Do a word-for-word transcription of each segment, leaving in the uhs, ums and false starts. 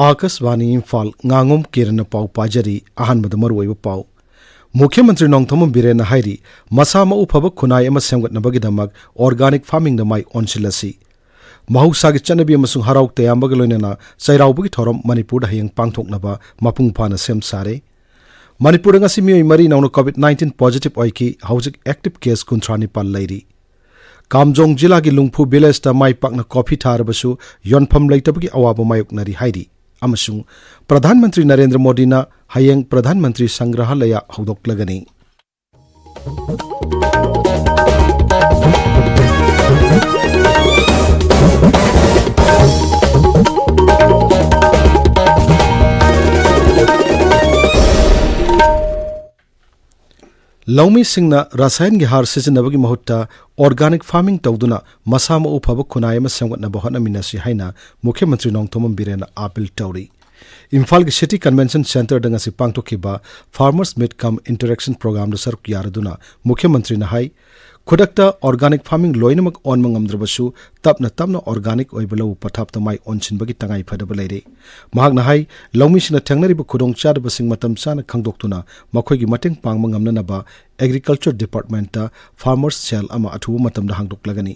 ꯑꯥꯀꯥꯁꯕꯥꯅꯤ ꯏꯝꯐꯥꯜ, ꯉꯥꯉꯣꯝ ꯀꯤꯔꯟꯅ ꯄꯥꯎ ꯄꯥꯖꯔꯤ꯫ ꯑꯍꯥꯟꯕꯗ ꯃꯔꯨꯑꯣꯏꯕ ꯄꯥꯎ꯫ ꯃꯨꯈ꯭ꯌ ꯃꯟꯇ꯭ꯔꯤ ꯅꯣꯡꯊꯣꯝꯕꯝ ꯕꯤꯔꯦꯟꯅ ꯍꯥꯏꯔꯤ, ꯃꯁꯥ ꯃꯎ ꯐꯕ ꯈꯨꯟꯅꯥꯏ ꯑꯃ ꯁꯦꯝꯒꯠꯅꯕꯒꯤꯗꯃꯛ organic farmingꯗ ꯃꯥꯏ ꯑꯣꯟꯁꯤꯜꯂꯁꯤ꯫ ꯃꯍꯧꯁꯥꯒꯤ ꯆꯠꯅꯕꯤ ꯑꯃꯁꯨꯡ ꯍꯔꯥꯎ ꯇꯌꯥꯝꯕꯒ ꯂꯣꯏꯅꯅ ꯆꯩꯔꯥꯎꯕꯒꯤ ꯊꯧꯔꯝ ꯃꯅꯤꯄꯨꯔꯗ ꯍꯌꯦꯡ ꯄꯥꯡꯊꯣꯛꯅꯕ ꯃꯄꯨꯡ ꯐꯥꯅ ꯁꯦꯝ ꯁꯥꯔꯦ꯫ ꯃꯅꯤꯄꯨꯔꯗ ꯉꯁꯤ ꯃꯤꯑꯣꯏ ꯃꯔꯤ ꯅꯧꯅ COVID nineteen positive ꯑꯣꯏꯈꯤ꯫ ꯍꯧꯖꯤꯛ active case ꯀꯨꯟꯊ꯭ꯔꯥ ꯅꯤꯄꯥꯟ ꯂꯩꯔꯤ꯫ ꯀꯥꯝꯖꯣꯡ ꯖꯤꯂꯥꯒꯤ ꯂꯨꯡꯐꯨ villageꯇ ꯃꯥꯏ ꯄꯥꯛꯅ coffee ꯊꯥꯔꯕꯁꯨ ꯌꯣꯟꯐꯝ ꯂꯩꯇꯕꯒꯤ ꯑꯋꯥꯕ ꯃꯥꯌꯣꯛꯅꯔꯤ ꯍꯥꯏꯔꯤ꯫ ꯑꯃꯁꯨꯡ ꯄ꯭ꯔꯙꯥꯟ ꯃꯟꯇ꯭ꯔꯤ ꯅꯔꯦꯟꯗ꯭ꯔ ꯃꯣꯗꯤꯅ ꯍꯌꯦꯡ ꯄ꯭ꯔꯙꯥꯟ ꯃꯟꯇ꯭ꯔꯤ ꯁꯪꯒ꯭ꯔꯍꯥꯂꯌ ꯍꯧꯗꯣꯛꯂꯒꯅꯤ꯫ ꯂꯧꯃꯤꯁꯤꯡꯅ ꯔꯁꯥꯌꯟꯒꯤ ꯍꯥꯔ ꯁꯤꯖꯤꯟꯅꯕꯒꯤ ꯃꯍꯨꯠꯇ organic farming ꯇꯧꯗꯨꯅ ꯃꯁꯥ ꯃꯎ ꯐꯕ ꯈꯨꯟꯅꯥꯏ ꯑꯃ ꯁꯦꯝꯒꯠꯅꯕ ꯍꯣꯠꯅꯃꯤꯟꯅꯁꯤ ꯍꯥꯏꯅ ꯃꯨꯈ꯭ꯌ ꯃꯟꯇ꯭ꯔꯤ ꯅꯣꯡꯊꯣꯝꯕꯝ ꯕꯤꯔꯦꯟꯅ ꯑꯥꯄꯤꯜ ꯇꯧꯔꯤ꯫ ꯏꯝꯐꯥꯜꯒꯤ City Convention Centreꯗ ꯉꯁꯤ ꯄꯥꯡꯊꯣꯛꯈꯤꯕ Farmers Meet cum Interaction Programmeꯗ ꯁꯔꯨꯛ ꯌꯥꯔꯗꯨꯅ ꯃꯨꯈ꯭ꯌ ꯃꯟꯇ꯭ꯔꯤꯅ ꯍꯥꯏ, ꯈꯨꯗꯛꯇ organic farming ꯂꯣꯏꯅꯃꯛ ꯑꯣꯟꯕ ꯉꯝꯗ꯭ꯔꯕꯁꯨ, ꯇꯞꯅ ꯇꯞꯅ organic ꯑꯣꯏꯕ ꯂꯧ ꯄꯊꯥꯞꯇ ꯃꯥꯏ ꯑꯣꯟꯁꯤꯟꯕꯒꯤ ꯇꯉꯥꯏ ꯐꯗꯕ ꯂꯩꯔꯦ꯫ ꯃꯍꯥꯛꯅ ꯍꯥꯏ, ꯂꯧꯃꯤꯁꯤꯡꯅ ꯊꯦꯡꯅꯔꯤꯕ ꯈꯨꯗꯣꯡꯆꯥꯗꯕꯁꯤꯡ ꯃꯇꯝ ꯆꯥꯅ ꯈꯪꯗꯣꯛꯇꯨꯅ ꯃꯈꯣꯏꯒꯤ ꯃꯇꯦꯡ ꯄꯥꯡꯕ ꯉꯝꯅꯅꯕ Agriculture Departmentꯇ Farmers Cell ꯑꯃ ꯑꯊꯨꯕ ꯃꯇꯝꯗ ꯍꯥꯡꯗꯣꯛꯂꯒꯅꯤ꯫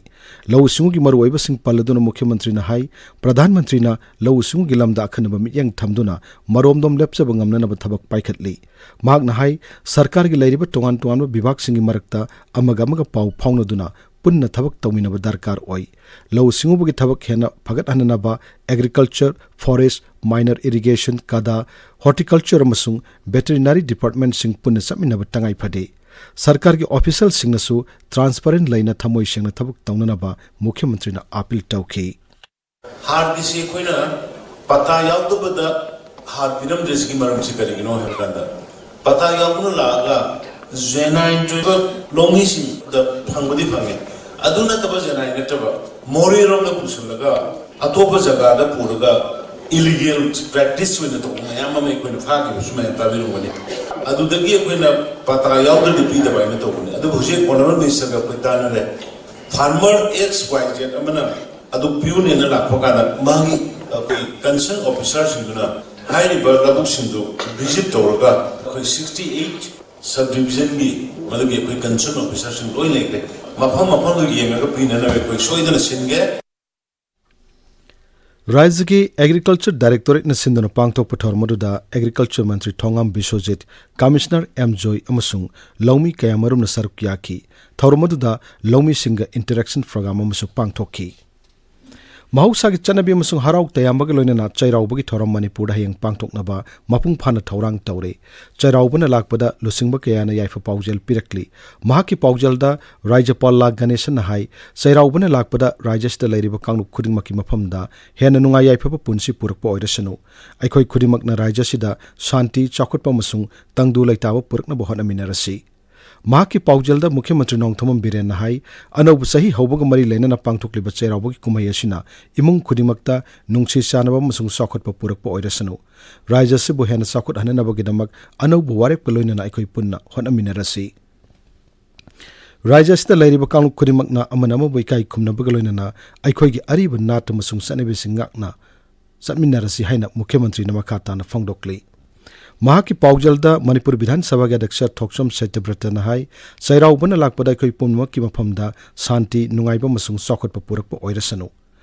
ꯂꯧꯎ ꯁꯤꯡꯎꯒꯤ ꯃꯔꯨꯑꯣꯏꯕꯁꯤꯡ ꯄꯜꯂꯗꯨꯅ ꯃꯨꯈ꯭ꯌ ꯃꯟꯇ꯭ꯔꯤꯅ ꯍꯥꯏ, ꯄ꯭ꯔꯙꯥꯟ ꯃꯟꯇ꯭ꯔꯤꯅ ꯂꯧꯎ ꯁꯤꯡꯎꯒꯤ ꯂꯝꯗ ꯑꯈꯟꯅꯕ ꯃꯤꯠꯌꯦꯡ ꯊꯝꯗꯨꯅ ꯃꯔꯣꯝꯗꯣꯝ ꯂꯦꯞꯆꯕ ꯉꯝꯅꯅꯕ ꯊꯕꯛ ꯄꯥꯏꯈꯠꯂꯤ꯫ ꯃꯍꯥꯛꯅ ꯍꯥꯏ, ꯁꯔꯀꯥꯔꯒꯤ ꯂꯩꯔꯤꯕ ꯇꯣꯉꯥꯟ ꯇꯣꯉꯥꯟꯕ ꯕꯤꯚꯥꯒꯁꯤꯡꯒꯤ ꯃꯔꯛꯇ ꯑꯃꯒ ꯑꯃꯒ ꯄꯥꯎ ꯐꯥꯎꯅꯗꯨꯅ ꯄꯨꯟꯅ ꯊꯕꯛ ꯇꯧꯃꯤꯟꯅꯕ ꯗꯔꯀꯥꯔ ꯑꯣꯏ꯫ ꯂꯧꯎ ꯁꯤꯡꯎꯕꯒꯤ ꯊꯕꯛ ꯍꯦꯟꯅ ꯐꯒꯠꯍꯟꯅꯅꯕ Agriculture, Forest, Minor Irrigation, ꯀꯗꯥ, Horticulture ꯑꯃꯁꯨꯡ Veterinary Departmentꯁꯤꯡ ꯄꯨꯟꯅ ꯆꯠꯃꯤꯟꯅꯕ ꯇꯉꯥꯏ ꯐꯗꯦ꯫ ꯁꯔꯀꯥꯔꯒꯤ officialꯁꯤꯡꯅꯁꯨ transparent ꯂꯩꯅ ꯊꯃꯣꯏ ꯁꯦꯡꯅ ꯊꯕꯛ ꯇꯧꯅꯅꯕ ꯃꯨꯈ꯭ꯌ ꯃꯟꯇ꯭ꯔꯤꯅ ꯑꯥꯄꯤꯜ ꯇꯧꯈꯤ꯫ ꯍꯥꯔꯒꯤꯁꯤ ꯑꯩꯈꯣꯏꯅ ꯄꯇꯥ ꯌꯥꯎꯗꯕꯗ ꯍꯥꯔ ꯄꯤꯔꯝꯗ꯭ꯔꯤꯁꯤꯒꯤ ꯃꯔꯝꯁꯤ ꯀꯔꯤꯒꯤꯅꯣ ꯍꯥꯏꯕ ꯀꯥꯟꯗ, ꯄꯇꯥ ꯌꯥꯎꯗꯨꯅ ꯂꯥꯛꯑꯒ genuine ꯑꯣꯏꯕ ꯂꯧꯃꯤꯁꯤꯡꯗ ꯐꯪꯕꯗꯤ ꯐꯪꯉꯦ, ꯑꯗꯨ ꯅꯠꯇꯕ genuine ꯅꯠꯇꯕ ꯃꯣꯔꯦꯔꯣꯝꯗ ꯄꯨꯁꯤꯜꯂꯒ ꯑꯇꯣꯞꯄ ꯖꯒꯥꯗ ꯄꯨꯔꯒ illegal practice ꯑꯣꯏꯅ ꯇꯧꯕ ꯃꯌꯥꯝ ꯑꯃ ꯑꯩꯈꯣꯏꯅ ꯐꯥꯈꯤꯕꯁꯨ ꯃꯌꯥꯝ ꯇꯥꯕꯤꯔꯝꯒꯅꯤ꯫ ꯑꯗꯨꯗꯒꯤ ꯑꯩꯈꯣꯏꯅ ꯄꯇꯥ ꯌꯥꯎꯗ꯭ꯔꯗꯤ ꯄꯤꯗꯕ ꯍꯥꯏꯅ ꯇꯧꯕꯅꯤ꯫ ꯑꯗꯨꯕꯨ ꯍꯧꯖꯤꯛ Honourable Ministerꯒ ꯑꯩꯈꯣꯏ ꯇꯥꯟꯅꯔꯦ꯫ Farmer X Y Z ꯑꯃꯅ ꯑꯗꯨ ꯄꯤꯌꯨꯅꯦꯅ ꯂꯥꯛꯄ ꯀꯥꯟꯗ ꯃꯥꯒꯤ ꯑꯩꯈꯣꯏ ꯀꯟꯁꯔꯟ ꯑꯣꯐꯤꯁꯥꯔꯁꯤꯡꯗꯨꯅ ꯍꯥꯏꯔꯤꯕ ꯂꯧꯕꯨꯛꯁꯤꯡꯗꯨ ꯚꯤꯖꯤꯠ ꯇꯧꯔꯒ ꯑꯩꯈꯣꯏ ꯁꯤꯛꯁꯇꯤ ꯑꯩꯠ ꯁꯕ ꯗꯤꯕꯤꯖꯟꯒꯤ ꯃꯗꯨꯒꯤ ꯑꯩꯈꯣꯏ ꯀꯟꯁꯔꯟ ꯑꯣꯐꯤꯁꯥꯔꯁꯤꯡ ꯂꯣꯏ ꯂꯩꯈ꯭ꯔꯦ꯫ ꯃꯐꯝ ꯃꯐꯝꯗꯨ ꯌꯦꯡꯉꯒ ꯄꯤꯅꯅꯕ ꯑꯩꯈꯣꯏ ꯁꯣꯏꯗꯅ ꯁꯤꯟꯒꯦ꯫ ꯔꯥꯖ꯭ꯌꯒꯤ ꯑꯦꯒ꯭ꯔꯤꯀꯜꯆꯔ ꯗꯥꯏꯔꯦꯛꯇꯣꯔꯦꯠꯅ ꯁꯤꯟꯗꯨꯅ ꯄꯥꯡꯊꯣꯛꯄ ꯊꯧꯔꯝ ꯑꯗꯨꯗ ꯑꯦꯒ꯭ꯔꯤꯀꯜꯆꯔ ꯃꯟꯇ꯭ꯔꯤ ꯊꯣꯉꯥꯝ ꯕꯤꯁ꯭ꯋꯖꯤꯠ, ꯀꯃꯤꯁꯅꯔ ꯑꯦꯝ ꯖꯣꯏ ꯑꯃꯁꯨꯡ ꯂꯧꯃꯤ ꯀꯌꯥꯃꯔꯨꯝꯅ ꯁꯔꯨꯛ ꯌꯥꯈꯤ꯫ ꯊꯧꯔꯝ ꯑꯗꯨꯗ ꯂꯧꯃꯤꯁꯤꯡꯒ ꯏꯟꯇꯔꯦꯛꯁꯟ ꯄ꯭ꯔꯣꯒ꯭ꯔꯥꯝ ꯑꯃꯁꯨ ꯄꯥꯡꯊꯣꯛꯈꯤ꯫ ꯃꯍꯧꯁꯥꯒꯤ ꯆꯠꯅꯕꯤ ꯑꯃꯁꯨꯡ ꯍꯔꯥꯎ ꯇꯌꯥꯝꯕꯒ ꯂꯣꯏꯅꯅ ꯆꯩꯔꯥꯎꯕꯒꯤ ꯊꯧꯔꯝ ꯃꯅꯤꯄꯨꯔꯗ ꯍꯌꯦꯡ ꯄꯥꯡꯊꯣꯛꯅꯕ ꯃꯄꯨꯡ ꯐꯥꯅ ꯊꯧꯔꯥꯡ ꯇꯧꯔꯦ꯫ ꯆꯩꯔꯥꯎꯕꯅ ꯂꯥꯛꯄꯗ ꯂꯨꯆꯤꯡꯕ ꯀꯌꯥꯅ ꯌꯥꯏꯐ ꯄꯥꯎꯖꯦꯜ ꯄꯤꯔꯛꯂꯤ꯫ ꯃꯍꯥꯛꯀꯤ ꯄꯥꯎꯖꯦꯜꯗ ꯔꯥꯖ꯭ꯌꯄꯥꯜ ꯂꯥ ꯒꯅꯦꯁꯟꯅ ꯍꯥꯏ, ꯆꯩꯔꯥꯎꯕꯅ ꯂꯥꯛꯄꯗ ꯔꯥꯖ꯭ꯌꯁꯤꯗ ꯂꯩꯔꯤꯕ ꯀꯥꯡꯂꯨꯞ ꯈꯨꯗꯤꯡꯃꯛꯀꯤ ꯃꯐꯝꯗ ꯍꯦꯟꯅ ꯅꯨꯡꯉꯥꯏ ꯌꯥꯏꯐꯕ ꯄꯨꯟꯁꯤ ꯄꯨꯔꯛꯄ ꯑꯣꯏꯔꯁꯅꯨ꯫ ꯑꯩꯈꯣꯏ ꯈꯨꯗꯤꯡꯃꯛꯅ ꯔꯥꯖ꯭ꯌꯁꯤꯗ ꯁꯥꯟꯇꯤ, ꯆꯥꯎꯈꯠꯄ ꯑꯃꯁꯨꯡ ꯇꯪꯗꯨ ꯂꯩꯇꯥꯕ ꯄꯨꯔꯛꯅꯕ ꯍꯣꯠꯅꯃꯤꯟꯅꯔꯁꯤ꯫ ꯃꯍꯥꯛꯀꯤ ꯄꯥꯎꯖꯦꯜꯗ ꯃꯨꯈ꯭ꯌ ꯃꯟꯇ꯭ꯔꯤ ꯅꯣꯡꯊꯣꯝꯕꯝ ꯕꯤꯔꯦꯟꯅ ꯍꯥꯏ, ꯑꯅꯧꯕ ꯆꯍꯤ ꯍꯧꯕꯒ ꯃꯔꯤ ꯂꯩꯅꯅ ꯄꯥꯡꯊꯣꯛꯂꯤꯕ ꯆꯩꯔꯥꯎꯕꯒꯤ ꯀꯨꯝꯍꯩ ꯑꯁꯤꯅ ꯏꯃꯨꯡ ꯈꯨꯗꯤꯡꯃꯛꯇ ꯅꯨꯡꯁꯤ ꯆꯥꯟꯅꯕ ꯑꯃꯁꯨꯡ ꯆꯥꯎꯈꯠꯄ ꯄꯨꯔꯛꯄ ꯑꯣꯏꯔꯁꯅꯨ꯫ ꯔꯥꯖ꯭ꯌ ꯑꯁꯤꯕꯨ ꯍꯦꯟꯅ ꯆꯥꯎꯈꯠꯍꯟꯅꯕꯒꯤꯗꯃꯛ ꯑꯅꯧꯕ ꯋꯥꯔꯦꯞꯀ ꯂꯣꯏꯅꯅ ꯑꯩꯈꯣꯏ ꯄꯨꯟꯅ ꯍꯣꯠꯅꯃꯤꯟꯅꯔꯁꯤ꯫ ꯔꯥꯖ꯭ꯌ ꯑꯁꯤꯗ ꯂꯩꯔꯤꯕ ꯀꯥꯡꯂꯨꯞ ꯈꯨꯗꯤꯡꯃꯛꯅ ꯑꯃꯅ ꯑꯃꯕꯨ ꯏꯀꯥꯏ ꯈꯨꯝꯅꯕꯒ ꯂꯣꯏꯅꯅ ꯑꯩꯈꯣꯏꯒꯤ ꯑꯔꯤꯕ ꯅꯥꯠ ꯑꯃꯁꯨꯡ ꯆꯠꯅꯕꯤꯁꯤꯡ ꯉꯥꯛꯅ ꯆꯠꯃꯤꯟꯅꯔꯁꯤ ꯍꯥꯏꯅ ꯃꯨꯈ꯭ꯌ ꯃꯟꯇ꯭ꯔꯤꯅ ꯃꯈꯥ ꯇꯥꯅ ꯐꯣꯡꯗꯣꯛꯂꯤ꯫ ꯃꯍꯥꯛꯀꯤ ꯄꯥꯎꯖꯦꯜꯗ ꯃꯅꯤꯄꯨꯔ ꯕꯤꯙꯥꯟ ꯁꯚꯥꯒꯤ ꯑꯗ꯭ꯌꯛꯁ ꯊꯣꯛꯆꯣꯝ ꯁꯇ꯭ꯌꯕ꯭ꯔꯇꯅ ꯍꯥꯏ, ꯆꯩꯔꯥꯎꯕꯅ ꯂꯥꯛꯄꯗ ꯑꯩꯈꯣꯏ ꯄꯨꯝꯅꯃꯛꯀꯤ ꯃꯐꯝꯗ ꯁꯥꯟꯇꯤ, ꯅꯨꯡꯉꯥꯏꯕ ꯑꯃꯁꯨꯡ ꯆꯥꯎꯈꯠꯄ ꯄꯨꯔꯛꯄ ꯑꯣꯏꯔꯁꯅꯨ꯫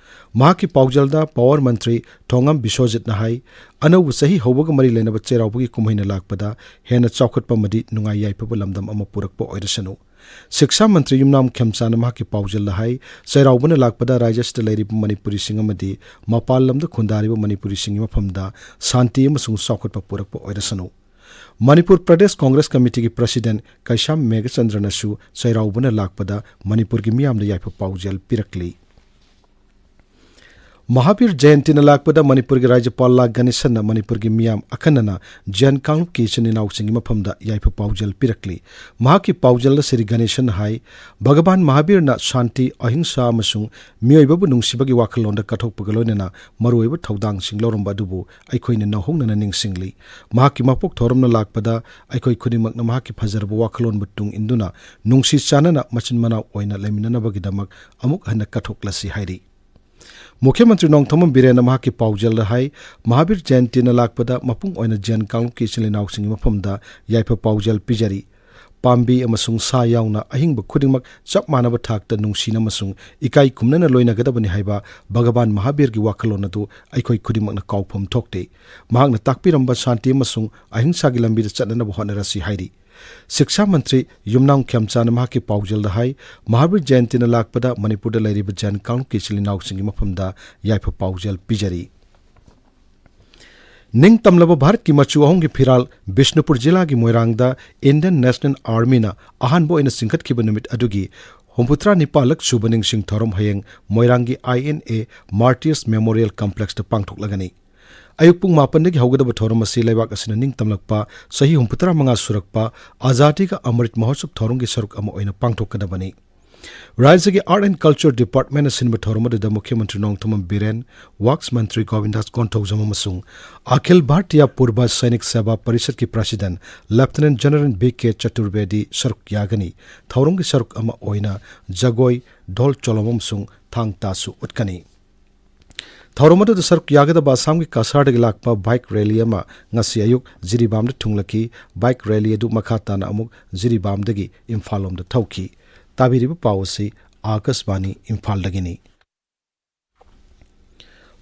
ꯃꯍꯥꯛꯀꯤ ꯄꯥꯎꯖꯦꯜꯗ ꯄꯥꯋꯔ ꯃꯟꯇ꯭ꯔꯤ ꯊꯣꯉꯥꯝ ꯕꯤꯁ꯭ꯋꯖꯤꯠꯅ ꯍꯥꯏ, ꯑꯅꯧꯕ ꯆꯍꯤ ꯍꯧꯕꯒ ꯃꯔꯤ ꯂꯩꯅꯕ ꯆꯩꯔꯥꯎꯕꯒꯤ ꯀꯨꯝꯍꯩꯅ ꯂꯥꯛꯄꯗ ꯍꯦꯟꯅ ꯆꯥꯎꯈꯠꯄ ꯑꯃꯗꯤ ꯅꯨꯡꯉꯥꯏ ꯌꯥꯏꯐꯕ ꯂꯝꯗꯝ ꯑꯃ ꯄꯨꯔꯛꯄ ꯑꯣꯏꯔꯁꯅꯨ꯫ ꯁꯤꯛꯁꯥ ꯃꯟꯇ꯭ꯔꯤ ꯌꯨꯝꯅꯥꯝ ꯈꯦꯝꯆꯥꯟꯅ ꯃꯍꯥꯛꯀꯤ ꯄꯥꯎꯖꯦꯜꯗ ꯍꯥꯏ, ꯆꯩꯔꯥꯎꯕꯅ ꯂꯥꯛꯄꯗ ꯔꯥꯖ꯭ꯌ ꯑꯁꯤꯗ ꯂꯩꯔꯤꯕ ꯃꯅꯤꯄꯨꯔꯤꯁꯤꯡ ꯑꯃꯗꯤ ꯃꯄꯥꯟ ꯂꯝꯗ ꯈꯨꯟꯗꯥꯔꯤꯕ ꯃꯅꯤꯄꯨꯔꯤꯁꯤꯡꯒꯤ ꯃꯐꯝꯗ ꯁꯥꯟꯇꯤ ꯑꯃꯁꯨꯡ ꯆꯥꯎꯈꯠꯄ ꯄꯨꯔꯛꯄ ꯑꯣꯏꯔꯁꯅꯨ꯫ ꯃꯅꯤꯄꯨꯔ ꯄ꯭ꯔꯗꯦꯁ ꯀꯣꯡꯒ꯭ꯔꯦꯁ ꯀꯃꯤꯇꯤꯒꯤ ꯄ꯭ꯔꯁꯤꯗꯦꯟ ꯀꯩꯁꯥꯝ ꯃꯦꯘꯆꯟꯗ꯭ꯔꯅꯁꯨ ꯆꯩꯔꯥꯎꯕꯅ ꯂꯥꯛꯄꯗ ꯃꯅꯤꯄꯨꯔꯒꯤ ꯃꯤꯌꯥꯝꯗ ꯌꯥꯏꯐ ꯄꯥꯎꯖꯦꯜ ꯄꯤꯔꯛꯂꯤ꯫ ꯃꯍꯥꯕꯤꯔ ꯖꯌꯟꯇꯤꯅ ꯂꯥꯛꯄꯗ ꯃꯅꯤꯄꯨꯔꯒꯤ ꯔꯥꯖ꯭ꯌꯄꯥꯜ ꯂꯥ ꯒꯅꯦꯁꯟꯅ ꯃꯅꯤꯄꯨꯔꯒꯤ ꯃꯤꯌꯥꯝ ꯑꯈꯟꯅꯅ ꯖꯌꯟ ꯀꯥꯡꯂꯨꯞꯀꯤ ꯏꯆꯤꯟ ꯏꯅꯥꯎꯁꯤꯡꯒꯤ ꯃꯐꯝꯗ ꯌꯥꯏꯐ ꯄꯥꯎꯖꯦꯜ ꯄꯤꯔꯛꯂꯤ꯫ ꯃꯍꯥꯛꯀꯤ ꯄꯥꯎꯖꯦꯜꯗ ꯁ꯭ꯔꯤ ꯒꯅꯦꯁꯟꯅ ꯍꯥꯏ, ꯚꯒꯕꯥꯟ ꯃꯍꯥꯕꯤꯔꯅ ꯁꯥꯟꯇꯤ, ꯑꯍꯤꯡꯁꯥ ꯑꯃꯁꯨꯡ ꯃꯤꯑꯣꯏꯕꯕꯨ ꯅꯨꯡꯁꯤꯕꯒꯤ ꯋꯥꯈꯜꯂꯣꯟꯗ ꯀꯠꯊꯣꯛꯄꯒ ꯂꯣꯏꯅꯅ ꯃꯔꯨꯑꯣꯏꯕ ꯊꯧꯗꯥꯡꯁꯤꯡ ꯂꯧꯔꯝꯕ ꯑꯗꯨꯕꯨ ꯑꯩꯈꯣꯏꯅ ꯅꯧꯍꯧꯅꯅ ꯅꯤꯡꯁꯤꯡꯂꯤ꯫ ꯃꯍꯥꯛꯀꯤ ꯃꯄꯣꯛ ꯊꯧꯔꯝꯅ ꯂꯥꯛꯄꯗ ꯑꯩꯈꯣꯏ ꯈꯨꯗꯤꯡꯃꯛꯅ ꯃꯍꯥꯛꯀꯤ ꯐꯖꯔꯕ ꯋꯥꯈꯜꯂꯣꯟꯕꯨ ꯇꯨꯡ ꯏꯟꯗꯨꯅ ꯅꯨꯡꯁꯤ ꯆꯥꯟꯅꯅ ꯃꯆꯤꯟ ꯃꯅꯥꯎ ꯑꯣꯏꯅ ꯂꯩꯃꯤꯟꯅꯅꯕꯒꯤꯗꯃꯛ ꯑꯃꯨꯛ ꯍꯟꯅ ꯀꯠꯊꯣꯛꯂꯁꯤ ꯍꯥꯏꯔꯤ꯫ ꯃꯨꯈ꯭ꯌ ꯃꯟꯇ꯭ꯔꯤ ꯅꯣꯡꯊꯣꯝꯕꯝ ꯕꯤꯔꯦꯟꯅ ꯃꯍꯥꯛꯀꯤ ꯄꯥꯎꯖꯦꯜꯗ ꯍꯥꯏ, ꯃꯍꯥꯕꯤꯔ ꯖꯌꯟꯇꯤꯅ ꯂꯥꯛꯄꯗ ꯃꯄꯨꯡ ꯑꯣꯏꯅ ꯖꯦꯟ ꯀꯥꯡꯂꯨꯞꯀꯤ ꯏꯆꯤꯜ ꯏꯅꯥꯎꯁꯤꯡꯒꯤ ꯃꯐꯝꯗ ꯌꯥꯏꯐ ꯄꯥꯎꯖꯦꯜ ꯄꯤꯖꯔꯤ꯫ ꯄꯥꯝꯕꯤ ꯑꯃꯁꯨꯡ ꯁꯥ ꯌꯥꯎꯅ ꯑꯍꯤꯡꯕ ꯈꯨꯗꯤꯡꯃꯛ ꯆꯞ ꯃꯥꯟꯅꯕ ꯊꯥꯛꯇ ꯅꯨꯡꯁꯤꯅ ꯑꯃꯁꯨꯡ ꯏꯀꯥꯏ ꯈꯨꯝꯅꯅ ꯂꯣꯏꯅꯒꯗꯕꯅꯤ ꯍꯥꯏꯕ ꯚꯒꯕꯥꯟ ꯃꯍꯥꯕꯤꯔꯒꯤ ꯋꯥꯈꯜꯂꯣꯟ ꯑꯗꯨ ꯑꯩꯈꯣꯏ ꯈꯨꯗꯤꯡꯃꯛꯅ ꯀꯥꯎꯐꯝ ꯊꯣꯛꯇꯦ꯫ ꯃꯍꯥꯛꯅ ꯇꯥꯛꯄꯤꯔꯝꯕ ꯁꯥꯟꯇꯤ ꯑꯃꯁꯨꯡ ꯑꯍꯤꯡꯁꯥꯒꯤ ꯂꯝꯕꯤꯗ ꯆꯠꯅꯅꯕ ꯍꯣꯠꯅꯔꯁꯤ ꯍꯥꯏꯔꯤ꯫ ꯁꯤꯛꯁꯥ ꯃꯟꯇ꯭ꯔꯤ ꯌꯨꯝꯅꯥꯝ ꯈꯦꯝꯆꯥꯅ ꯃꯍꯥꯛꯀꯤ ꯄꯥꯎꯖꯦꯜꯗ ꯍꯥꯏ, ꯃꯍꯥꯕꯤꯔ ꯖꯌꯟꯇꯤꯅ ꯂꯥꯛꯄꯗ ꯃꯅꯤꯄꯨꯔꯗ ꯂꯩꯔꯤꯕ ꯖꯩꯟ ꯀꯥꯡꯂꯨꯞꯀꯤ ꯏꯆꯤꯜ ꯏꯅꯥꯎꯁꯤꯡꯒꯤ ꯃꯐꯝꯗ ꯌꯥꯏꯐ ꯄꯥꯎꯖꯦꯜ ꯄꯤꯖꯔꯤ꯫ ꯅꯤꯡꯇꯝꯂꯕ ꯚꯥꯔꯠꯀꯤ ꯃꯆꯨ ꯑꯍꯨꯝꯒꯤ ꯐꯤꯔꯥꯜ ꯕꯤꯁꯅꯨꯄꯨꯔ ꯖꯤꯂꯥꯒꯤ ꯃꯣꯏꯔꯥꯡꯗ Indian National Armyꯅ ꯑꯍꯥꯟꯕ ꯑꯣꯏꯅ ꯆꯤꯡꯈꯠꯈꯤꯕ ꯅꯨꯃꯤꯠ ꯑꯗꯨꯒꯤ ꯍꯨꯝꯐꯨꯇꯔꯥ ꯅꯤꯄꯥꯜꯂꯛ ꯁꯨꯕ ꯅꯤꯡꯁꯤꯡ ꯊꯧꯔꯝ ꯍꯌꯦꯡ ꯃꯣꯏꯔꯥꯡꯒꯤ I N A Martyrs Memorial Complexꯇ ꯄꯥꯡꯊꯣꯛꯂꯒꯅꯤ꯫ ꯑꯌꯨꯛ ꯄꯨꯡ ꯃꯥꯄꯟꯗꯒꯤ ꯍꯧꯒꯗꯕ ꯊꯧꯔꯝ ꯑꯁꯤ ꯂꯩꯕꯥꯛ ꯑꯁꯤꯅ ꯅꯤꯡꯇꯝꯂꯛꯄ ꯆꯍꯤ ꯍꯨꯝꯐꯨꯇꯔꯥ ꯃꯉꯥ ꯁꯨꯔꯛꯄ ꯑꯖꯥꯗꯤ ꯀꯥ ꯑꯃ꯭ꯔꯤꯠ ꯃꯍꯣꯠꯁꯕ ꯊꯧꯔꯝꯒꯤ ꯁꯔꯨꯛ ꯑꯃ ꯑꯣꯏꯅ ꯄꯥꯡꯊꯣꯛꯀꯗꯕꯅꯤ꯫ ꯔꯥꯖ꯭ꯌꯒꯤ Art and Culture Departmentꯅ ꯁꯤꯟꯕ ꯊꯧꯔꯝ ꯑꯗꯨꯗ ꯃꯨꯈ꯭ꯌ ꯃꯟꯇ꯭ꯔꯤ ꯅꯣꯡꯊꯣꯝꯕꯝ ꯕꯤꯔꯦꯟ, ꯋꯛꯐ ꯃꯟꯇ꯭ꯔꯤ ꯒꯣꯕꯤꯟꯗꯥꯁ ꯀꯣꯟꯊꯧꯖꯝ ꯑꯃꯁꯨꯡ ꯑꯈꯤꯜ ꯚꯥꯔꯇꯤꯌꯥ ꯄꯨꯔꯕ ꯁꯩꯅꯤꯛ ꯁꯦꯕꯥ ꯄꯔꯤꯁꯗꯀꯤ president Lieutenant General B K ꯆꯇꯨꯔꯕꯦꯗꯤ ꯁꯔꯨꯛ ꯌꯥꯒꯅꯤ꯫ ꯊꯧꯔꯝꯒꯤ ꯁꯔꯨꯛ ꯑꯃ ꯑꯣꯏꯅ ꯖꯒꯣꯏ, ꯙꯣꯜ ꯆꯣꯂꯣꯝ ꯑꯃꯁꯨꯡ ꯊꯥꯡ ꯇꯥꯁꯨ ꯎꯠꯀꯅꯤ꯫ ꯊꯧꯔꯝ ꯑꯗꯨꯗ ꯁꯔꯨꯛ ꯌꯥꯒꯗꯕ ꯑꯁꯥꯝꯒꯤ ꯀꯁꯥꯔꯗꯒꯤ ꯂꯥꯛꯄ bike rally ꯑꯃ ꯉꯁꯤ ꯑꯌꯨꯛ ꯖꯤꯔꯤꯕꯥꯝꯗ ꯊꯨꯡꯂꯈꯤ꯫ Bike rally ꯑꯗꯨ ꯃꯈꯥ ꯇꯥꯅ ꯑꯃꯨꯛ ꯖꯤꯔꯤꯕꯥꯝꯗꯒꯤ ꯏꯝꯐꯥꯜ ꯂꯣꯝꯗ ꯊꯧꯈꯤ꯫ ꯇꯥꯕꯤꯔꯤꯕ ꯄꯥꯎ ꯑꯁꯤ ꯑꯥꯀꯥꯁꯕꯥꯅꯤ ꯏꯝꯐꯥꯜꯗꯒꯤꯅꯤ꯫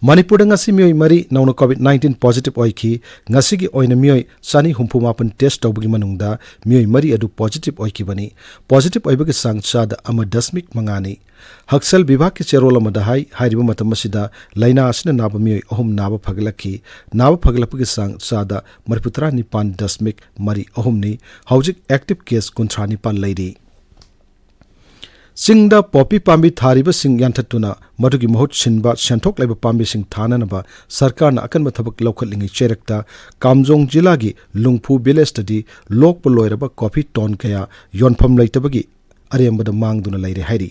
ꯃꯅꯤꯄꯨꯔꯗ ꯉꯁꯤ ꯃꯤꯑꯣꯏ ꯃꯔꯤ ꯅꯧꯅ COVID nineteen positive ꯑꯣꯏꯈꯤ꯫ ꯉꯁꯤꯒꯤ ꯑꯣꯏꯅ ꯃꯤꯑꯣꯏ ꯆꯅꯤ ꯍꯨꯝꯐꯨ ꯃꯥꯄꯟ test ꯇꯧꯕꯒꯤ ꯃꯅꯨꯡꯗ ꯃꯤꯑꯣꯏ ꯃꯔꯤ ꯑꯗꯨ positive ꯑꯣꯏꯈꯤꯕꯅꯤ꯫ Positive ꯑꯣꯏꯕꯒꯤ ꯆꯥꯡ ꯆꯥꯗ ꯑꯃ ꯗꯁꯃꯤꯛ ꯃꯉꯥꯅꯤ꯫ ꯍꯛꯁꯦꯜ ꯕꯤꯚꯥꯒꯀꯤ ꯆꯦꯔꯣꯜ ꯑꯃꯗ ꯍꯥꯏ, ꯍꯥꯏꯔꯤꯕ ꯃꯇꯝ ꯑꯁꯤꯗ ꯂꯥꯏꯅꯥ ꯑꯁꯤꯅ ꯅꯥꯕ ꯃꯤꯑꯣꯏ ꯑꯍꯨꯝ ꯅꯥꯕ ꯐꯒꯠꯂꯛꯈꯤ꯫ ꯅꯥꯕ ꯐꯒꯠꯂꯛꯄꯒꯤ ꯆꯥꯡ ꯆꯥꯗ ꯃꯔꯤꯐꯨꯇꯔꯥ ꯅꯤꯄꯥꯟ ꯗꯁꯃꯤꯛ ꯃꯔꯤ ꯑꯍꯨꯝꯅꯤ꯫ ꯍꯧꯖꯤꯛ active case ꯀꯨꯟꯊ꯭ꯔꯥ ꯅꯤꯄꯥꯟ ꯂꯩꯔꯤ꯫ ꯆꯤꯡꯗ ꯄꯣꯄꯤ ꯄꯥꯝꯕꯤ ꯊꯥꯔꯤꯕꯁꯤꯡ ꯌꯥꯟꯊꯠꯇꯨꯅ ꯃꯗꯨꯒꯤ ꯃꯍꯨꯠ ꯁꯤꯟꯕ ꯁꯦꯟꯊꯣꯛ ꯂꯩꯕ ꯄꯥꯝꯕꯤꯁꯤꯡ ꯊꯥꯅꯅꯕ ꯁꯔꯀꯥꯔꯅ ꯑꯀꯟꯕ ꯊꯕꯛ ꯂꯧꯈꯠꯂꯤꯉꯩ ꯆꯩꯔꯛꯇ ꯀꯥꯝꯖꯣꯡ ꯖꯤꯂꯥꯒꯤ ꯂꯨꯡꯐꯨ villageꯇꯗꯤ ꯂꯣꯛꯄ ꯂꯣꯏꯔꯕ ꯀꯣꯐꯤ ꯇꯣꯟ ꯀꯌꯥ ꯌꯣꯟꯐꯝ ꯂꯩꯇꯕꯒꯤ ꯑꯔꯦꯝꯕꯗ ꯃꯥꯡꯗꯨꯅ ꯂꯩꯔꯦ ꯍꯥꯏꯔꯤ꯫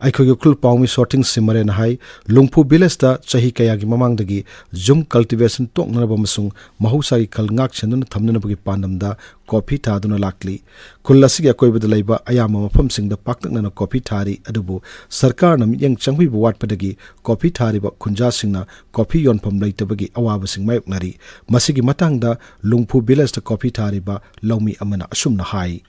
ꯑꯩꯈꯣꯏꯒꯤ ꯎꯈ꯭ꯔꯨꯜ ꯄꯥꯎꯃꯤ ꯁꯣꯔꯊꯤꯡ ꯁꯤꯃꯔꯦꯅ ꯍꯥꯏ, ꯂꯨꯡꯐꯨ ꯚꯤꯂꯦꯖꯇ ꯆꯍꯤ ꯀꯌꯥꯒꯤ ꯃꯃꯥꯡꯗꯒꯤ ꯖꯨꯝ ꯀꯜꯇꯤꯚꯦꯁꯟ ꯇꯣꯛꯅꯅꯕ ꯑꯃꯁꯨꯡ ꯃꯍꯧꯁꯥꯒꯤ ꯈꯜ ꯉꯥꯛ ꯁꯦꯟꯗꯨꯅ ꯊꯝꯅꯅꯕꯒꯤ ꯄꯥꯟꯗꯝꯗ ꯀꯣꯐꯤ ꯊꯥꯗꯨꯅ ꯂꯥꯛꯂꯤ꯫ ꯈꯨꯜ ꯑꯁꯤꯒꯤ ꯑꯀꯣꯏꯕꯗ ꯂꯩꯕ ꯑꯌꯥꯝꯕ ꯃꯐꯝꯁꯤꯡꯗ ꯄꯥꯛꯇꯛꯅꯅ ꯀꯣꯐꯤ ꯊꯥꯔꯤ, ꯑꯗꯨꯕꯨ ꯁꯔꯀꯥꯔꯅ ꯃꯤꯠꯌꯦꯡ ꯆꯪꯕꯤꯕ ꯋꯥꯠꯄꯗꯒꯤ ꯀꯣꯐꯤ ꯊꯥꯔꯤꯕ ꯈꯨꯟꯖꯥꯁꯤꯡꯅ ꯀꯣꯐꯤ ꯌꯣꯟꯐꯝ ꯂꯩꯇꯕꯒꯤ ꯑꯋꯥꯕꯁꯤꯡ ꯃꯥꯌꯣꯛꯅꯔꯤ꯫ ꯃꯁꯤꯒꯤ ꯃꯇꯥꯡꯗ ꯂꯨꯡꯐꯨ ꯚꯤꯂꯦꯖꯇ ꯀꯣꯐꯤ ꯊꯥꯔꯤꯕ ꯂꯧꯃꯤ ꯑꯃꯅ ꯑꯁꯨꯝꯅ ꯍꯥꯏ꯫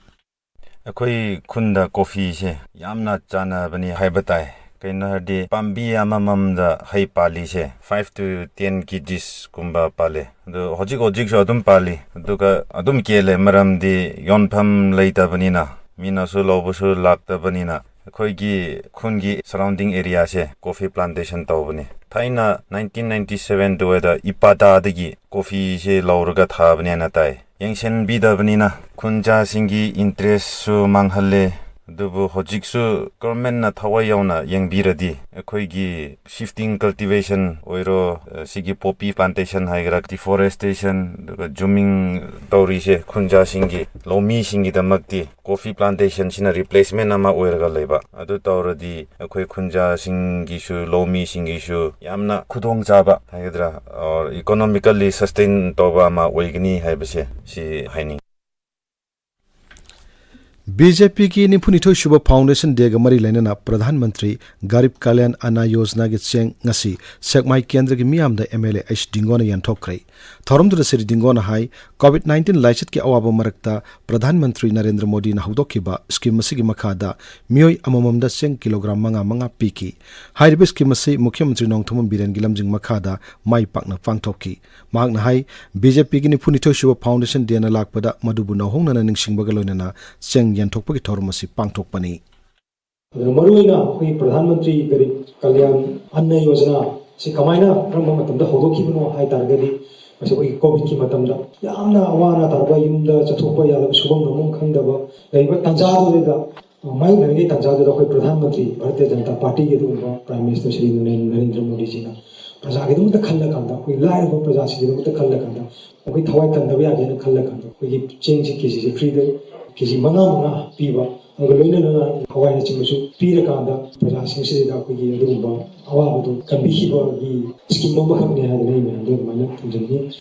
ꯑꯩꯈꯣꯏ ꯈꯨꯟꯗ ꯀꯣꯐꯤꯁꯦ ꯌꯥꯝꯅ ꯆꯥꯟꯅꯕꯅꯤ ꯍꯥꯏꯕ ꯇꯥꯏ꯫ ꯀꯩꯅꯣ ꯍꯥꯏꯔꯗꯤ, ꯄꯥꯝꯕꯤ ꯑꯃꯃꯝꯗ ꯍꯩ ꯄꯥꯜꯂꯤꯁꯦ five to ten ꯀꯦ ꯖꯤꯁꯀꯨꯝꯕ ꯄꯥꯜꯂꯤ꯫ ꯑꯗꯨ ꯍꯧꯖꯤꯛ ꯍꯧꯖꯤꯛꯁꯨ ꯑꯗꯨꯝ ꯄꯥꯜꯂꯤ, ꯑꯗꯨꯒ ꯑꯗꯨꯝ ꯀꯦꯜꯂꯦ꯫ ꯃꯔꯝꯗꯤ ꯌꯣꯟꯐꯝ ꯂꯩꯇꯕꯅꯤꯅ, ꯃꯤꯅꯁꯨ ꯂꯧꯕꯁꯨ ꯂꯥꯛꯇꯕꯅꯤꯅ꯫ ꯑꯩꯈꯣꯏꯒꯤ ꯈꯨꯟꯒꯤ ꯁꯔꯥꯎꯟꯗꯤꯡ ꯑꯦꯔꯤꯌꯥꯁꯦ ꯀꯣꯐꯤ ꯄ꯭ꯂꯥꯟꯇꯦꯁꯟ ꯇꯧꯕꯅꯤ꯫ ꯊꯥꯏꯅ ꯅꯥꯏꯟꯇꯤꯟ ꯅꯥꯏꯟꯇꯤ ꯁꯚꯦꯟ ꯑꯗꯨꯋꯥꯏꯗ ꯏꯄꯥꯇꯥꯗꯒꯤ ꯀꯣꯐꯤꯁꯦ ꯂꯧꯔꯒ ꯊꯥꯕꯅꯦꯅ ꯇꯥꯏ꯫ ꯌꯦꯡꯁꯤꯟꯕꯤꯗꯕꯅꯤꯅ ꯈꯨꯟꯖꯥꯁꯤꯡꯒꯤ ꯏꯟꯇꯔꯦꯁꯁꯨ ꯃꯥꯡꯍꯜꯂꯦ꯫ ꯑꯗꯨꯕꯨ ꯍꯧꯖꯤꯛꯁꯨ ꯒꯣꯔꯃꯦꯟꯅ ꯊꯋꯥꯏ ꯌꯥꯎꯅ ꯌꯦꯡꯕꯤꯔꯗꯤ, ꯑꯩꯈꯣꯏꯒꯤ ꯁꯤꯐꯇꯤꯡ ꯀꯜꯇꯤꯚꯦꯁꯟ ꯑꯣꯏꯔꯣ, ꯑ, ꯁꯤꯒꯤ ꯄꯣꯄꯤ ꯄ꯭ꯂꯥꯟꯇꯦꯁꯟ ꯍꯥꯏꯒꯦꯔꯥ, ꯗꯤꯐꯣꯔꯦꯁꯇꯦꯁꯟ, ꯑꯗꯨꯒ ꯖꯨꯃꯤꯡ ꯇꯧꯔꯤꯁꯦ ꯈꯨꯟꯖꯥꯁꯤꯡꯒꯤ, ꯂꯧꯃꯤꯁꯤꯡꯒꯤꯗꯃꯛꯇꯤ ꯀꯣꯐꯤ ꯄ꯭ꯂꯥꯟꯇꯦꯁꯟꯁꯤꯅ ꯔꯤꯄ꯭ꯂꯦꯁꯃꯦꯟ ꯑꯃ ꯑꯣꯏꯔꯒ ꯂꯩꯕ꯫ ꯑꯗꯨ ꯇꯧꯔꯗꯤ ꯑꯩꯈꯣꯏ ꯈꯨꯟꯖꯥꯁꯤꯡꯒꯤꯁꯨ, ꯂꯧꯃꯤꯁꯤꯡꯒꯤꯁꯨ ꯌꯥꯝꯅ ꯈꯨꯗꯣꯡꯆꯥꯕ ꯍꯥꯏꯒꯗ꯭ꯔꯥ, or economically sustain ꯇꯧꯕ ꯑꯃ ꯑꯣꯏꯒꯅꯤ ꯍꯥꯏꯕꯁꯦ ꯁꯤ ꯍꯥꯏꯅꯤꯡꯉꯤ꯫ ꯕꯤ ꯖꯦ ꯄꯤꯒꯤ ꯅꯤꯐꯨꯅꯤꯊꯣꯏ ꯁꯨꯕ ꯐꯥꯎꯟꯗꯦꯁꯟ ꯗꯦꯒ ꯃꯔꯤ ꯂꯩꯅꯅ ꯄ꯭ꯔꯙꯥꯟ ꯃꯟꯇ꯭ꯔꯤ ꯒꯔꯤꯕ ꯀꯂꯌꯥꯟ ꯑꯟꯅ ꯌꯣꯖꯅꯥꯒꯤ ꯆꯦꯡ ꯉꯁꯤ ꯁꯦꯛꯃꯥꯏ ꯀꯦꯟꯗ꯭ꯔꯒꯤ ꯃꯤꯌꯥꯝꯗ ꯑꯦꯝ ꯑꯦꯜ ꯑꯦ ꯑꯩꯆ ꯗꯤꯡꯒꯣꯅ ꯌꯦꯟꯊꯣꯛꯈ꯭ꯔꯦ꯫ ꯊꯧꯔꯝꯗꯨꯗ ꯁ꯭ꯔꯤ ꯗꯤꯡꯒꯣꯅ ꯍꯥꯏ, ꯀꯣꯚꯤꯗ ꯅꯥꯏꯟꯇꯤꯟ ꯂꯥꯏꯆꯠꯀꯤ ꯑꯋꯥꯕ ꯃꯔꯛꯇ ꯄ꯭ꯔꯙꯥꯟ ꯃꯟꯇ꯭ꯔꯤ ꯅꯔꯦꯟꯗ꯭ꯔ ꯃꯣꯗꯤꯅ ꯍꯧꯗꯣꯛꯈꯤꯕ ꯁ꯭ꯀꯤꯝ ꯑꯁꯤꯒꯤ ꯃꯈꯥꯗ ꯃꯤꯑꯣꯏ ꯑꯃꯃꯝꯗ ꯆꯦꯡ ꯀꯤꯂꯣꯒ꯭ꯔꯥꯝ ꯃꯉꯥ ꯃꯉꯥ ꯄꯤꯈꯤ꯫ ꯍꯥꯏꯔꯤꯕ ꯁ꯭ꯀꯤꯝ ꯑꯁꯤ ꯃꯨꯈ꯭ꯌ ꯃꯟꯇ꯭ꯔꯤ ꯅꯣꯡꯊꯣꯝꯕꯝ ꯕꯤꯔꯦꯟꯒꯤ ꯂꯝꯖꯤꯡ ꯃꯈꯥꯗ ꯃꯥꯏ ꯄꯥꯛꯅ ꯄꯥꯡꯊꯣꯛꯈꯤ꯫ ꯃꯍꯥꯛꯅ ꯍꯥꯏ, ꯕꯤ ꯖꯦ ꯄꯤꯒꯤ ꯅꯤꯐꯨꯅꯤꯊꯣꯏ ꯁꯨꯕ ꯐꯥꯎꯟꯗꯦꯁꯟ ꯗꯦꯅ ꯂꯥꯛꯄꯗ ꯃꯗꯨꯕꯨ ꯅꯧꯍꯧꯅꯅ ꯅꯤꯡꯁꯤꯡꯕꯒ ꯂꯣꯏꯅꯅ ꯆꯦꯡ ꯌꯦꯟꯊꯣꯛꯄꯒꯤ ꯊꯧꯔꯝ ꯑꯁꯤ ꯄꯥꯡꯊꯣꯛꯄꯅꯤ꯫ ꯑꯗꯨꯅ ꯃꯔꯨꯑꯣꯏꯅ ꯑꯩꯈꯣꯏꯒꯤ ꯄ꯭ꯔꯙꯥꯟ ꯃꯟꯇ꯭ꯔꯤ ꯒꯔꯤꯕ ꯀꯂꯌꯥꯟ ꯑꯟꯅ ꯌꯣꯖꯅꯥ ꯁꯤ ꯀꯃꯥꯏꯅ, ꯀꯔꯝꯕ ꯃꯇꯝꯗ ꯍꯧꯗꯣꯛꯈꯤꯕꯅꯣ ꯍꯥꯏ ꯇꯥꯔꯒꯗꯤ, ꯃꯁꯤ ꯑꯩꯈꯣꯏꯒꯤ ꯀꯣꯚꯤꯗꯀꯤ ꯃꯇꯝꯗ ꯌꯥꯝꯅ ꯑꯋꯥ ꯑꯅꯥ ꯇꯥꯔꯕ, ꯌꯨꯝꯗ ꯆꯠꯊꯣꯛꯄ ꯌꯥꯗꯕ, ꯁꯨꯐꯝ ꯅꯣꯝꯐꯝ ꯈꯪꯗꯕ ꯂꯩꯕ ꯇꯥꯟꯖꯥꯗꯨꯗ, ꯃꯥꯌꯣꯛꯅꯔꯤꯉꯩ ꯇꯥꯟꯖꯥꯗꯨꯗ ꯑꯩꯈꯣꯏ ꯄ꯭ꯔꯙꯥꯟ ꯃꯟꯇ꯭ꯔꯤ ꯚꯥꯔꯇꯤꯌ ꯖꯅꯇꯥ ꯄꯥꯔꯇꯤꯒꯤ ꯑꯗꯨꯒꯨꯝꯕ ꯄ꯭ꯔꯥꯏꯝ ꯃꯤꯅꯤꯁꯇꯔ ꯁ꯭ꯔꯤ ꯅꯔꯦꯟ-, ꯅꯔꯦꯟꯗ꯭ꯔ ꯃꯣꯗꯤꯖꯤꯅ ꯄ꯭ꯔꯖꯥꯒꯤꯗꯃꯛꯇ ꯈꯜꯂꯀꯥꯟꯗ, ꯑꯩꯈꯣꯏ ꯂꯥꯏꯔꯕ ꯄ꯭ꯔꯖꯥꯁꯤꯡꯒꯤꯗꯃꯛꯇ ꯈꯜꯂꯀꯥꯟꯗ, ꯑꯩꯈꯣꯏ ꯊꯋꯥꯏ ꯀꯟꯗꯕ ꯌꯥꯗꯦꯅ ꯈꯜꯂꯀꯥꯟꯗ, ꯑꯩꯈꯣꯏꯒꯤ ꯆꯦꯡꯁꯤ ꯀꯦ ꯖꯤꯁꯦ ꯐ꯭ꯔꯤꯗ ꯀꯦ ꯖꯤ ꯃꯉꯥ ꯃꯉꯥ ꯄꯤꯕ ꯑꯗꯨꯒ ꯂꯣꯏꯅꯅ ꯍꯋꯥꯏꯅꯆꯤꯡꯕꯁꯨ ꯄꯤꯔꯀꯥꯟꯗ ꯄ꯭ꯔꯖꯥꯁꯤꯡꯁꯤꯗ ꯑꯩꯈꯣꯏꯒꯤ ꯑꯗꯨꯒꯨꯝꯕ ꯑꯋꯥꯕꯗꯨ ꯀꯟꯕꯤꯈꯤꯕꯒꯤ ꯁ꯭ꯀꯤꯝ ꯑꯃꯈꯛꯅꯦ ꯍꯥꯏꯗꯅ ꯑꯩ ꯃꯌꯥꯝꯗ ꯑꯗꯨꯃꯥꯏꯅ ꯊꯝꯖꯅꯤꯡꯉꯤ꯫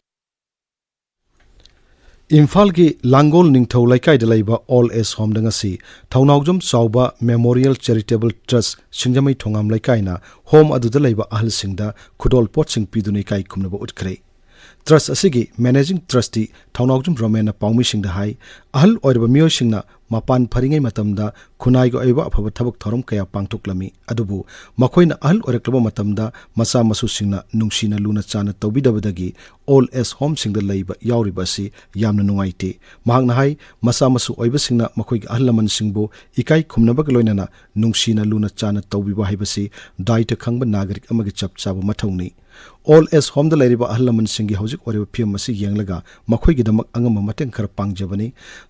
ꯏꯝꯐꯥꯜꯒꯤ ꯂꯥꯡꯒꯣꯜ ꯅꯤꯡꯊꯧ ꯂꯩꯀꯥꯏꯗ ꯂꯩꯕ ꯑꯣꯜ ꯑꯦꯖ ꯍꯣꯝꯗ ꯉꯁꯤ ꯊꯧꯅꯥꯎꯖꯝ ꯆꯥꯎꯕ ꯃꯦꯃꯣꯔꯤꯌꯦꯜ ꯆꯦꯔꯤꯇꯦꯕꯜ ꯇ꯭ꯔꯁ ꯁꯤꯡꯖꯃꯩ ꯊꯣꯉꯥꯝ ꯂꯩꯀꯥꯏꯅ ꯍꯣꯝ ꯑꯗꯨꯗ ꯂꯩꯕ ꯑꯍꯜꯁꯤꯡꯗ ꯈꯨꯗꯣꯜ ꯄꯣꯠꯁꯤꯡ ꯄꯤꯗꯨꯅ ꯏꯀꯥꯏ ꯈꯨꯝꯅꯕ ꯎꯠꯈ꯭ꯔꯦ꯫ ꯇ꯭ꯔꯁ ꯑꯁꯤꯒꯤ ꯃꯦꯅꯦꯖꯤꯡ ꯇ꯭ꯔꯁꯇꯤ ꯊꯧꯅꯥꯎꯖꯝ ꯔꯣꯃꯦꯟꯅ ꯄꯥꯎꯃꯤꯁꯤꯡꯗ ꯍꯥꯏ, ꯑꯍꯜ ꯑꯣꯏꯔꯕ ꯃꯤꯑꯣꯏꯁꯤꯡꯅ ꯃꯄꯥꯟ ꯐꯔꯤꯉꯩ ꯃꯇꯝꯗ ꯈꯨꯟꯅꯥꯏꯒꯤ ꯑꯣꯏꯕ ꯑꯐꯕ ꯊꯕꯛ ꯊꯧꯔꯝ ꯀꯌꯥ ꯄꯥꯡꯊꯣꯛꯂꯝꯃꯤ꯫ ꯑꯗꯨꯕꯨ ꯃꯈꯣꯏꯅ ꯑꯍꯜ ꯑꯣꯏꯔꯛꯂꯕ ꯃꯇꯝꯗ ꯃꯆꯥ ꯃꯁꯨꯁꯤꯡꯅ ꯅꯨꯡꯁꯤꯅ ꯂꯨꯅ ꯆꯥꯟꯅ ꯇꯧꯕꯤꯗꯕꯗꯒꯤ ꯑꯣꯜ ꯑꯦꯖ ꯍꯣꯝꯁꯤꯡꯗ ꯂꯩꯕ ꯌꯥꯎꯔꯤꯕ ꯑꯁꯤ ꯌꯥꯝꯅ ꯅꯨꯡꯉꯥꯏꯇꯦ꯫ ꯃꯍꯥꯛꯅ ꯍꯥꯏ, ꯃꯆꯥ ꯃꯁꯨ ꯑꯣꯏꯕꯁꯤꯡꯅ ꯃꯈꯣꯏꯒꯤ ꯑꯍꯜ ꯂꯃꯟꯁꯤꯡꯕꯨ ꯏꯀꯥꯏ ꯈꯨꯝꯅꯕꯒ ꯂꯣꯏꯅꯅ ꯅꯨꯡꯁꯤꯅ ꯂꯨꯅ ꯆꯥꯟꯅ ꯇꯧꯕꯤꯕ ꯍꯥꯏꯕꯁꯤ ꯗꯥꯏꯇ ꯈꯪꯕ ꯅꯥꯒꯔꯤꯛ ꯑꯃꯒꯤ ꯆꯞ ꯆꯥꯕ ꯃꯊꯧꯅꯤ꯫ ꯑꯣꯜ ꯑꯦꯖ ꯍꯣꯝꯗ ꯂꯩꯔꯤꯕ ꯑꯍꯜ ꯂꯃꯟꯁꯤꯡꯒꯤ ꯍꯧꯖꯤꯛ ꯑꯣꯏꯔꯤꯕ ꯐꯤꯕꯝ ꯑꯁꯤ ꯌꯦꯡꯂꯒ ꯃꯈꯣꯏꯒꯤꯗꯃꯛ ꯑꯉꯝꯕ ꯃꯇꯦꯡ ꯈꯔ ꯄꯥꯡꯖꯕꯅꯤ꯫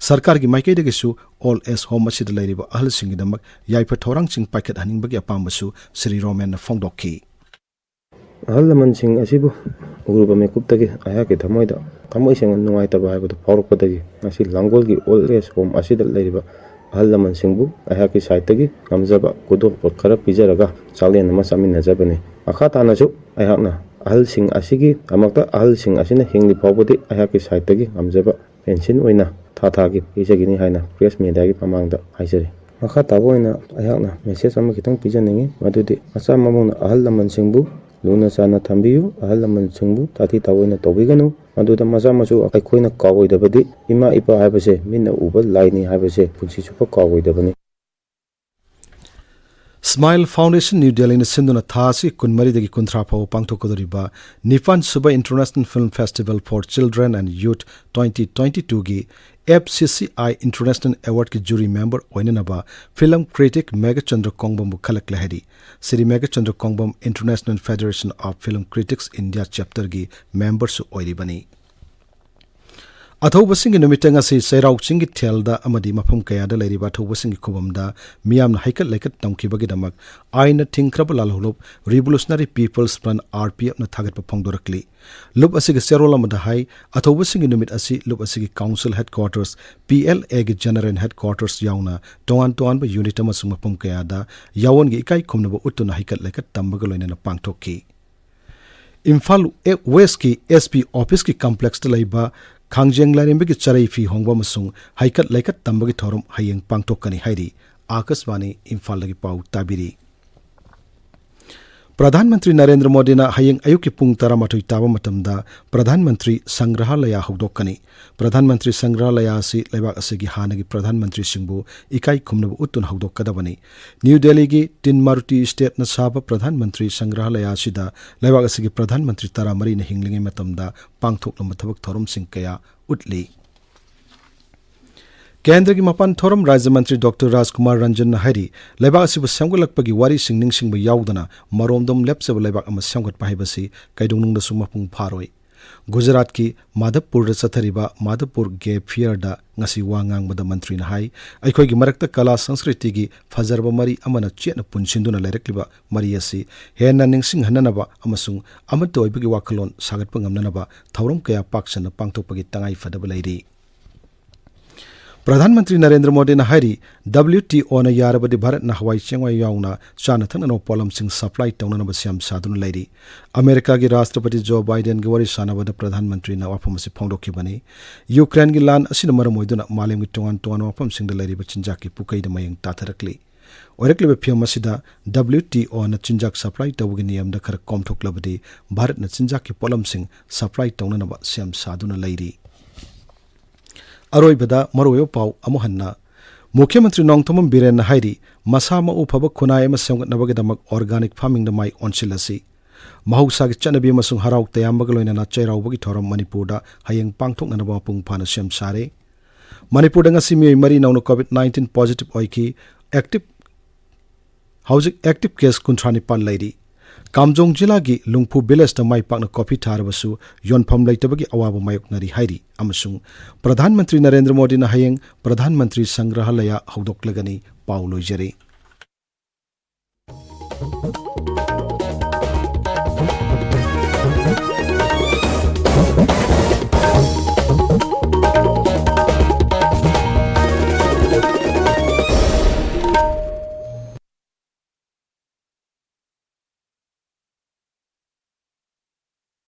ꯁꯔꯀꯥꯔꯒꯤ ꯃꯥꯏꯀꯩꯗꯒꯤꯁꯨ ꯑꯣꯜ ꯑꯦꯖ ꯍꯣꯝ ꯑꯁꯤꯗ ꯂꯩꯔꯤꯕ ꯑꯍꯜꯁꯤꯡꯒꯤꯗꯃꯛ ꯌꯥꯏꯐ ꯊꯧꯔꯥꯡꯁꯤꯡ ꯄꯥꯏꯈꯠꯍꯟꯅꯤꯡꯕꯒꯤ ꯑꯄꯥꯝꯕꯁꯨ ꯁ꯭ꯔꯤ ꯔꯣꯃꯦꯟꯅ ꯐꯣꯡꯗꯣꯛꯈꯤ꯫ ꯑꯍꯜ ꯂꯃꯟꯁꯤꯡ ꯑꯁꯤꯕꯨ ꯎꯔꯨꯕ ꯃꯤꯀꯨꯞꯇꯒꯤ ꯑꯩꯍꯥꯛꯀꯤ ꯊꯃꯣꯏꯗ ꯊꯃꯣꯏ ꯁꯦꯡꯅ ꯅꯨꯡꯉꯥꯏꯇꯕ ꯍꯥꯏꯕꯗꯨ ꯐꯥꯎꯔꯛꯄꯗꯒꯤ ꯉꯁꯤ ꯂꯥꯡꯒꯣꯜꯒꯤ ꯑꯣꯜ ꯑꯦꯖ ꯍꯣꯝ ꯑꯁꯤꯗ ꯂꯩꯔꯤꯕ ꯑꯍꯜ ꯂꯃꯟꯁꯤꯡꯕꯨ ꯑꯩꯍꯥꯛꯀꯤ ꯁꯥꯏꯠꯇꯒꯤ ꯉꯝꯖꯕ ꯈꯨꯗꯣꯜꯄꯣꯠ ꯈꯔ ꯄꯤꯖꯔꯒ ꯆꯥꯛꯂꯦꯟ ꯑꯃ ꯆꯥꯃꯤꯟꯅꯖꯕꯅꯤ꯫ ꯃꯈꯥ ꯇꯥꯅꯁꯨ ꯑꯩꯍꯥꯛꯅ ꯑꯍꯜꯁꯤꯡ ꯑꯁꯤꯒꯤꯗꯃꯛꯇ, ꯑꯍꯜꯁꯤꯡ ꯑꯁꯤꯅ ꯍꯤꯡꯂꯤ ꯐꯥꯎꯕꯗꯤ ꯑꯩꯍꯥꯛꯀꯤ ꯁꯥꯏꯠꯇꯒꯤ ꯉꯝꯖꯕ ꯄꯦꯟꯁꯤꯟ ꯑꯣꯏꯅ ꯊꯥ ꯊꯥꯒꯤ ꯄꯤꯖꯒꯅꯤ ꯍꯥꯏꯅ ꯄ꯭ꯔꯦꯁ ꯃꯤꯗꯤꯌꯥꯒꯤ ꯃꯃꯥꯡꯗ ꯍꯥꯏꯖꯔꯤ꯫ ꯃꯈꯥ ꯇꯥꯕ ꯑꯣꯏꯅ ꯑꯩꯍꯥꯛꯅ ꯃꯦꯁꯦꯖ ꯑꯃꯈꯛꯇꯪ ꯄꯤꯖꯅꯤꯡꯏ, ꯃꯗꯨꯗꯤ ꯃꯆꯥ ꯃꯃꯧꯅ ꯑꯍꯜ ꯂꯃꯟꯁꯤꯡꯕꯨ ꯂꯨꯅ ꯆꯥꯟꯅ ꯊꯝꯕꯤꯌꯨ, ꯑꯍꯜ ꯂꯃꯟꯁꯤꯡꯕꯨ ꯇꯥꯊꯤ ꯇꯥꯑꯣꯏꯅ ꯇꯧꯕꯤꯒꯅꯨ꯫ ꯃꯗꯨꯗ ꯃꯆꯥ ꯃꯁꯨ ꯑꯩꯈꯣꯏꯅ ꯀꯥꯎꯔꯣꯏꯗꯕꯗꯤ ꯏꯃꯥ ꯏꯄꯥ ꯍꯥꯏꯕꯁꯦ ꯃꯤꯠꯅ ꯎꯕ ꯂꯥꯏꯅꯤ ꯍꯥꯏꯕꯁꯦ ꯄꯨꯟꯁꯤ ꯆꯨꯞꯄ ꯀꯥꯎꯔꯣꯏꯗꯕꯅꯤ꯫ Smile Foundation New Delhiꯅ ꯁꯤꯟꯗꯨꯅ ꯊꯥ ꯑꯁꯤ ꯀꯨꯟꯃꯔꯤꯗꯒꯤ ꯀꯨꯟꯊ꯭ꯔꯥ ꯐꯥꯎꯕ ꯄꯥꯡꯊꯣꯛꯀꯗꯧꯔꯤꯕ ꯅꯤꯄꯥꯟ ꯁꯨꯕ International Film Festival for Children and Youth twenty twenty-twoꯒꯤ F C C I International Awardꯀꯤ jury member ꯑꯣꯏꯅꯅꯕ film critic ꯃꯦꯘꯆꯟꯗ꯭ꯔ ꯀꯣꯡꯕꯝꯕꯨ ꯈꯜꯂꯛꯂꯦ ꯍꯥꯏꯔꯤ꯫ Shri Meghachandra ꯀꯣꯡꯕꯝ International Federation of Film Critics India chapterꯒꯤ memberꯁꯨ ꯑꯣꯏꯔꯤꯕꯅꯤ꯫ ꯑꯊꯧꯕꯁꯤꯡꯒꯤ ꯅꯨꯃꯤꯠꯇ ꯉꯁꯤ ꯆꯩꯔꯥꯎ ꯆꯤꯡꯒꯤ ꯊꯦꯜꯗ ꯑꯃꯗꯤ ꯃꯐꯝ ꯀꯌꯥꯗ ꯂꯩꯔꯤꯕ ꯑꯊꯧꯕꯁꯤꯡꯒꯤ ꯈꯨꯕꯝꯗ ꯃꯤꯌꯥꯝꯅ ꯍꯩꯀꯠ ꯂꯩꯀꯠ ꯇꯝꯈꯤꯕꯒꯤꯗꯃꯛ ꯑꯥꯏꯟꯅ ꯊꯤꯡꯈ꯭ꯔꯕ ꯂꯥꯜꯍꯧꯂꯨꯞ Revolutionary People's Front, R P F ꯅ ꯊꯥꯒꯠꯄ ꯐꯣꯡꯗꯣꯔꯛꯂꯤ꯫ ꯂꯨꯞ ꯑꯁꯤꯒꯤ ꯆꯦꯔꯣꯜ ꯑꯃꯗ ꯍꯥꯏ, ꯑꯊꯧꯕꯁꯤꯡꯒꯤ ꯅꯨꯃꯤꯠ ꯑꯁꯤ ꯂꯨꯞ ꯑꯁꯤꯒꯤ council headquarters, P L A ꯒꯤ general headquarters ꯌꯥꯎꯅ ꯇꯣꯉꯥꯟ ꯇꯣꯉꯥꯟꯕ unit ꯑꯃꯁꯨꯡ ꯃꯐꯝ ꯀꯌꯥꯗ ꯌꯥꯑꯣꯟꯒꯤ ꯏꯀꯥꯏ ꯈꯨꯝꯅꯕ ꯎꯠꯇꯨꯅ ꯍꯩꯀꯠ ꯂꯩꯀꯠ ꯇꯝꯕꯒ ꯂꯣꯏꯅꯅ ꯄꯥꯡꯊꯣꯛꯈꯤ꯫ ꯏꯝꯐꯥꯜ ꯋꯦꯁꯀꯤ S P officeꯀꯤ complexꯇ ꯂꯩꯕ ꯈꯥꯡꯖꯦꯡ ꯂꯥꯏꯔꯦꯝꯕꯤꯒꯤ ꯆꯔꯩ ꯐꯤ ꯍꯣꯡꯕ ꯑꯃꯁꯨꯡ ꯍꯩꯀꯠ ꯂꯩꯀꯠ ꯇꯝꯕꯒꯤ ꯊꯧꯔꯝ ꯍꯌꯦꯡ ꯄꯥꯡꯊꯣꯛꯀꯅꯤ ꯍꯥꯏꯔꯤ꯫ ꯑꯥꯀꯥꯁꯕꯥꯅꯤ ꯏꯝꯐꯥꯜꯗꯒꯤ ꯄꯥꯎ ꯇꯥꯕꯤꯔꯤ꯫ ꯄ꯭ꯔꯙꯥꯟ ꯃꯟꯇ꯭ꯔꯤ ꯅꯔꯦꯟꯗ꯭ꯔ ꯃꯣꯗꯤꯅ ꯍꯌꯦꯡ ꯑꯌꯨꯛꯀꯤ ꯄꯨꯡ ꯇꯔꯥꯃꯥꯊꯣꯏ ꯇꯥꯕ ꯃꯇꯝꯗ ꯄ꯭ꯔꯙꯥꯟ ꯃꯟꯇ꯭ꯔꯤ ꯁꯪꯒ꯭ꯔꯍꯥꯂꯌꯥ ꯍꯧꯗꯣꯛꯀꯅꯤ꯫ ꯄ꯭ꯔꯙꯥꯟ ꯃꯟꯇ꯭ꯔꯤ ꯁꯪꯒ꯭ꯔꯍꯥꯂꯌꯥ ꯑꯁꯤ ꯂꯩꯕꯥꯛ ꯑꯁꯤꯒꯤ ꯍꯥꯟꯅꯒꯤ ꯄ꯭ꯔꯙꯥꯟ ꯃꯟꯇ꯭ꯔꯤꯁꯤꯡꯕꯨ ꯏꯀꯥꯏ ꯈꯨꯝꯅꯕ ꯎꯠꯇꯨꯅ ꯍꯧꯗꯣꯛꯀꯗꯕꯅꯤ꯫ ꯅ꯭ꯌꯨ ꯗꯦꯜꯂꯤꯒꯤ ꯇꯤꯟ ꯃꯥꯔꯨꯇꯤ ꯏꯁꯇꯦꯠꯅ ꯁꯥꯕ ꯄ꯭ꯔꯙꯥꯟ ꯃꯟꯇ꯭ꯔꯤ ꯁꯪꯒ꯭ꯔꯍꯥꯂꯌꯥ ꯑꯁꯤꯗ ꯂꯩꯕꯥꯛ ꯑꯁꯤꯒꯤ ꯄ꯭ꯔꯙꯥꯟ ꯃꯟꯇ꯭ꯔꯤ ꯇꯔꯥꯃꯔꯤꯅ ꯍꯤꯡꯂꯤꯉꯩ ꯃꯇꯝꯗ ꯄꯥꯡꯊꯣꯛꯂꯝꯕ ꯊꯕꯛ ꯊꯧꯔꯝꯁꯤꯡ ꯀꯌꯥ ꯎꯠꯂꯤ꯫ ꯀꯦꯟꯗ꯭ꯔꯒꯤ ꯃꯄꯥꯟ ꯊꯧꯔꯝ ꯔꯥꯖ꯭ꯌ ꯃꯟꯇ꯭ꯔꯤ ꯗꯣꯛꯇꯔ ꯔꯥꯖꯀꯨꯃꯥꯔ ꯔꯟꯖꯟꯅ ꯍꯥꯏꯔꯤ, ꯂꯩꯕꯥꯛ ꯑꯁꯤꯕꯨ ꯁꯦꯝꯒꯠꯂꯛꯄꯒꯤ ꯋꯥꯔꯤꯁꯤꯡ ꯅꯤꯡꯁꯤꯡꯕ ꯌꯥꯎꯗꯅ ꯃꯔꯣꯝꯗꯣꯝ ꯂꯦꯞꯆꯕ ꯂꯩꯕꯥꯛ ꯑꯃ ꯁꯦꯝꯒꯠꯄ ꯍꯥꯏꯕꯁꯤ ꯀꯩꯗꯧꯅꯨꯡꯗꯁꯨ ꯃꯄꯨꯡ ꯐꯥꯔꯣꯏ꯫ ꯒꯨꯖꯔꯥꯠꯀꯤ ꯃꯥꯙꯕꯄꯨꯔꯗ ꯆꯠꯊꯔꯤꯕ ꯃꯥꯙꯕꯄꯨꯔ ꯒꯦꯞ ꯐꯤꯌꯔꯗ ꯉꯁꯤ ꯋꯥ ꯉꯥꯡꯕꯗ ꯃꯟꯇ꯭ꯔꯤꯅ ꯍꯥꯏ, ꯑꯩꯈꯣꯏꯒꯤ ꯃꯔꯛꯇ ꯀꯂꯥ ꯁꯪꯁꯀ꯭ꯔꯤꯇꯤꯒꯤ ꯐꯖꯔꯕ ꯃꯔꯤ ꯑꯃꯅ ꯆꯦꯠꯅ ꯄꯨꯟꯁꯤꯟꯗꯨꯅ ꯂꯩꯔꯛꯂꯤꯕ ꯃꯔꯤ ꯑꯁꯤ ꯍꯦꯟꯅ ꯅꯤꯡꯁꯤꯡꯍꯟꯅꯅꯕ ꯑꯃꯁꯨꯡ ꯑꯃꯠꯇ ꯑꯣꯏꯕꯒꯤ ꯋꯥꯈꯜꯂꯣꯟ ꯁꯥꯒꯠꯄ ꯉꯝꯅꯅꯕ ꯊꯧꯔꯝ ꯀꯌꯥ ꯄꯥꯛ ꯁꯟꯅ ꯄꯥꯡꯊꯣꯛꯄꯒꯤ ꯇꯉꯥꯏ ꯐꯗꯕ ꯂꯩꯔꯤ꯫ ꯄ꯭ꯔꯙꯥꯟ ꯃꯟꯇ꯭ꯔꯤ ꯅꯔꯦꯟꯗ꯭ꯔ ꯃꯣꯗꯤꯅ ꯍꯥꯏꯔꯤ, W T O ꯅ ꯌꯥꯔꯕꯗꯤ ꯚꯥꯔꯠꯅ ꯍꯋꯥꯏ ꯆꯦꯡꯋꯥꯏ ꯌꯥꯎꯅ ꯆꯥꯅ ꯊꯛꯅꯅꯕ ꯄꯣꯠꯂꯝꯁꯤꯡ supply ꯇꯧꯅꯅꯕ ꯁꯦꯝ ꯁꯥꯗꯨꯅ ꯂꯩꯔꯤ꯫ ꯑꯃꯦꯔꯤꯀꯥꯒꯤ ꯔꯥꯁꯇ꯭ꯔꯄꯇꯤ ꯖꯣ ꯕꯥꯏꯗꯦꯟꯒꯤ ꯋꯥꯔꯤ ꯁꯥꯟꯅꯕꯗ ꯄ꯭ꯔꯙꯥꯟ ꯃꯟꯇ꯭ꯔꯤꯅ ꯋꯥꯐꯝ ꯑꯁꯤ ꯐꯣꯡꯗꯣꯛꯈꯤꯕꯅꯤ꯫ ꯌꯨꯀ꯭ꯔꯦꯟꯒꯤ ꯂꯥꯟ ꯑꯁꯤꯅ ꯃꯔꯝ ꯑꯣꯏꯗꯨꯅ ꯃꯥꯂꯦꯝꯒꯤ ꯇꯣꯉꯥꯟ ꯇꯣꯉꯥꯟꯕ ꯃꯐꯝꯁꯤꯡꯗ ꯂꯩꯔꯤꯕ ꯆꯤꯟꯖꯥꯛꯀꯤ ꯄꯨꯀꯩꯗ ꯃꯌꯦꯡ ꯇꯥꯊꯔꯛꯂꯤ꯫ ꯑꯣꯏꯔꯛꯂꯤꯕ ꯐꯤꯚꯝ ꯑꯁꯤꯗ W T O ꯅ ꯆꯤꯟꯖꯥꯛ supply ꯇꯧꯕꯒꯤ ꯅꯤꯌꯝꯗ ꯈꯔ ꯀꯣꯝꯊꯣꯛꯂꯕꯗꯤ ꯚꯥꯔꯠꯅ ꯆꯤꯟꯖꯥꯛꯀꯤ ꯄꯣꯠꯂꯝꯁꯤꯡ supply ꯇꯧꯅꯅꯕ ꯁꯦꯝ ꯁꯥꯗꯨꯅ ꯂꯩꯔꯤ꯫ ꯑꯔꯣꯏꯕꯗ ꯃꯔꯨꯑꯣꯏꯕ ꯄꯥꯎ ꯑꯃꯨꯛ ꯍꯟꯅ꯫ ꯃꯨꯈ꯭ꯌ ꯃꯟꯇ꯭ꯔꯤ ꯅꯣꯡꯊꯣꯝꯕꯝ ꯕꯤꯔꯦꯟꯅ ꯍꯥꯏꯔꯤ, ꯃꯁꯥ ꯃꯎ ꯐꯕ ꯈꯨꯟꯅꯥꯏ ꯑꯃ ꯁꯦꯝꯒꯠꯅꯕꯒꯤꯗꯃꯛ organic farming ꯗ ꯃꯥꯏ ꯑꯣꯟꯁꯤꯜꯂꯁꯤ꯫ ꯃꯍꯧꯁꯥꯒꯤ ꯆꯠꯅꯕꯤ ꯑꯃꯁꯨꯡ ꯍꯔꯥꯎ ꯇꯌꯥꯝꯕꯒ ꯂꯣꯏꯅꯅ ꯆꯩꯔꯥꯎꯕꯒꯤ ꯊꯧꯔꯝ ꯃꯅꯤꯄꯨꯔꯗ ꯍꯌꯦꯡ ꯄꯥꯡꯊꯣꯛꯅꯅꯕ ꯃꯄꯨꯡ ꯐꯥꯅ ꯁꯦꯝ ꯁꯥꯔꯦ꯫ ꯃꯅꯤꯄꯨꯔꯗ ꯉꯁꯤ ꯃꯤꯑꯣꯏ ꯃꯔꯤ ꯅꯧꯅ COVID nineteen positive ꯑꯣꯏꯈꯤ꯫ Active, ꯍꯧꯖꯤꯛ active case ꯀꯨꯟꯊ꯭ꯔꯥ ꯅꯤꯄꯥꯟ ꯂꯩꯔꯤ꯫ ꯀꯥꯝꯖꯣꯡ ꯖꯤꯂꯥꯒꯤ ꯂꯨꯡꯐꯨ ꯚꯤꯂꯦꯖꯇ ꯃꯥꯏ ꯄꯥꯛꯅ ꯀꯣꯐꯤ ꯊꯥꯔꯕꯁꯨ ꯌꯣꯟꯐꯝ ꯂꯩꯇꯕꯒꯤ ꯑꯋꯥꯕ ꯃꯥꯌꯣꯛꯅꯔꯤ ꯍꯥꯏꯔꯤ ꯑꯃꯁꯨꯡ ꯄ꯭ꯔꯙꯥꯟ ꯃꯟꯇ꯭ꯔꯤ ꯅꯔꯦꯟꯗ꯭ꯔ ꯃꯣꯗꯤꯅ ꯍꯌꯦꯡ ꯄ꯭ꯔꯙꯥꯟ ꯃꯟꯇ꯭ꯔꯤ ꯁꯪꯒ꯭ꯔꯍꯂꯌ ꯍꯧꯗꯣꯛꯂꯒꯅꯤ꯫ ꯄꯥꯎ ꯂꯣꯏꯖꯔꯦ꯫